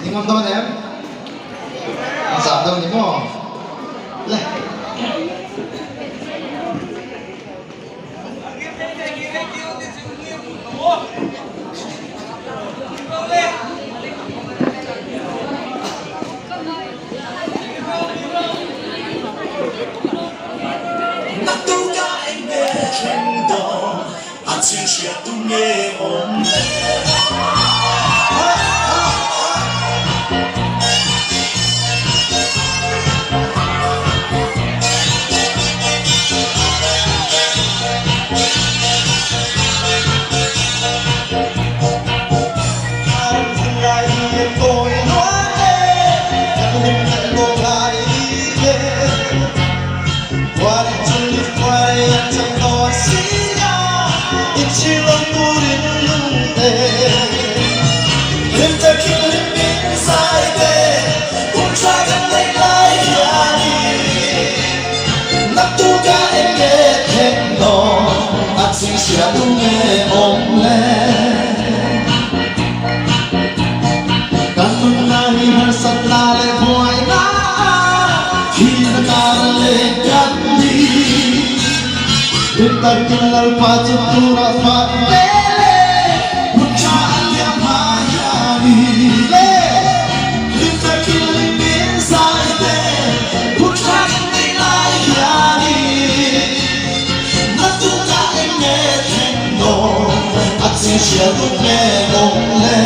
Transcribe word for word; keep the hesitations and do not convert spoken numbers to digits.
Ding am dawn em? Zam dawn ni maw? Le. Naktuk a eng nge thleng dawn, a ching hriat tu nge awm le. Naktuk a eng nge thleng dawn, a ching hriat tu nge awm le. Kan nunna hi harsatna le buoina, hi na kar le kan ni. Ringtak in Lalpa chu tura fak le le, hun ṭha an liam hma hi a ni le. Ringtak in lim in zai te, hun ṭha kan nei lai hi a ni. Naktuk a eng nge thleng dawn, a ching hriat tu nge awm le.